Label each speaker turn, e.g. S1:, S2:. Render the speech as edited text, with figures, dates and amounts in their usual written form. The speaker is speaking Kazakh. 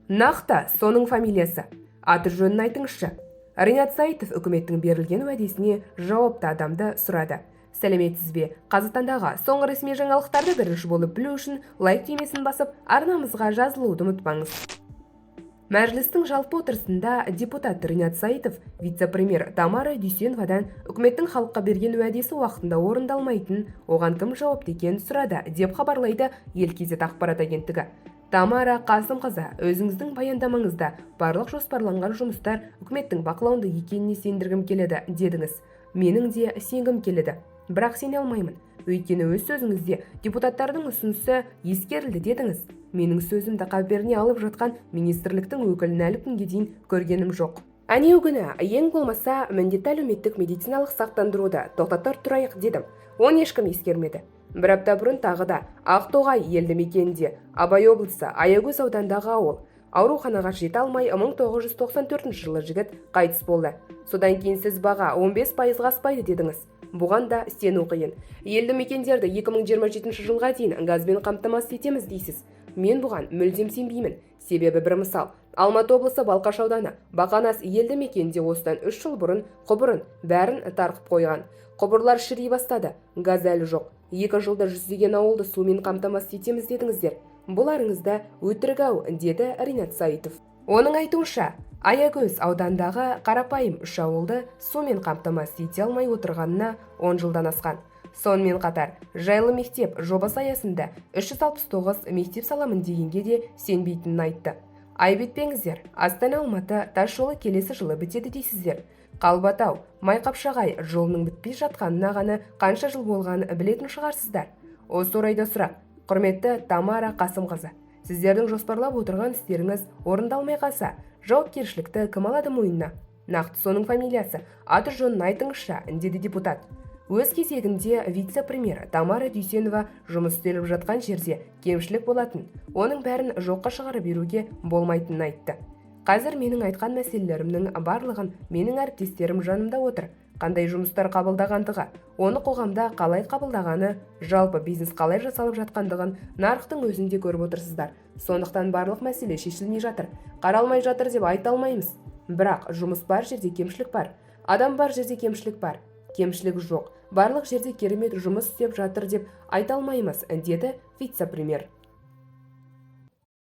S1: Нақты соның фамилиясы, аты жөнін айтыңызшы. Ринат Саитов үкіметтің берілген уәдесіне жауапты адамды сұрады. Сәлеметсіз бе! Қазақстандағы соңғы ресми жаңалықтарды бірінші болып білу үшін лайк түймесін басып, арнамызға жазылуды ұмытпаңыз. Мәжілістің жалпы отырысында депутат Ринат Саитов вице-премьер Тамара Дүйсеновадан үкіметтің халыққа берген уәдесі уақытында орындалмайтын, оған кім жауапты екенін сұрады, деп хабарлайды Ел kz ақпарат агенттігі. Тамара Қасымқызы, өзіңіздің баяндамаңызда барлық жоспарланған жұмыстар үкіметтің бақылауында екеніне сендіргім келеді дедіңіз. Менің де сенгім келеді, бірақ сене алмаймын. Өйткені өз сөзіңізде депутаттардың ұсынысы ескерілді дедіңіз. Менің сөзімді қаперіне алып жатқан министрліктің өкілін әлі күнге дейін көргенім жоқ. Әнеу күні ең болмаса міндетті әлеуметтік медициналық сақтандыруды тоқтата тұрайық дедім. Оны ешкім ескермеді. Бір апта бұрын тағы да Ақтоғай елді мекенінде, Абай облысы, Аягөз ауданындағы ауыл, ауруханаға жете алмай 1994 жылы жігіт қайтыс болды. Содан кейін сіз баға 15%-ға аспайды дедіңіз. Бұған да сену қиын. Елді мекендерді 2027 жылға дейін газбен қамтамасыз етеміз дейсіз. Мен бұған мүлдем сенбеймін. Себебі бір мысал: Алматы облысы, Балқаш ауданы, Бақанас елді мекенінде осыдан 3 жыл бұрын құбырын бәрін тартып қойған. Құбырлар шіри бастады, газ әлі жоқ. 2 жылда жүздеген ауылды сумен қамтамасыз етеміз дедіңіздер. Бұларыңыз да өтірік ау, деді Ринат Саитов. Оның айтуынша, Аягөз ауданындағы қарапайым үш ауылды сумен қамтамасыз ете алмай отырғанына 10 жылдан асқан. Сонымен қатар «Жайлы мектеп» жобасы аясында 369 мектеп саламын дегенге де сенбейтінін айтты. Айып етпеңіздер, Астана Алматы тас жолы келесі жылы бітеді дейсіздер. Қалбатау, Майқапшағай жолының бітпей жатқанына ғана қанша жыл болғанын білетін шығарсыздар. Осы орайда сұрақ: құрметті Тамара Қасымқызы, сіздердің жоспарлап отырған істеріңіз орындалмай қалса, жауапкершілікті кім алады мойнына? Нақты соның фамилиясы, аты жөнін айтыңызшы, деді депутат. Өз кезегінде вице-премьер Тамара Дүйсенова жұмыс істеліп жатқан жерде кемшілік болатын, оның бәрін жоққа шығара беруге болмайтынын айтты. Қазір менің айтқан мәселелерімнің барлығын менің әріптестерім жанымда отыр. Қандай жұмыстар қабылдағандығы, оны қоғамда қалай қабылдағаны, жалпы бизнес қалай жасалып жатқандығын нарықтың өзінде көріп отырсыздар. Сондықтан барлық мәселе шешілмей жатыр, қаралмай жатыр деп айта алмаймыз. Бірақ жұмыс бар жерде кемшілік бар, адам бар жерде кемшілік бар. Кемшілік жоқ, барлық жерде керемет жұмыс істеп жатыр деп айта алмаймыз, деді вице-премьер.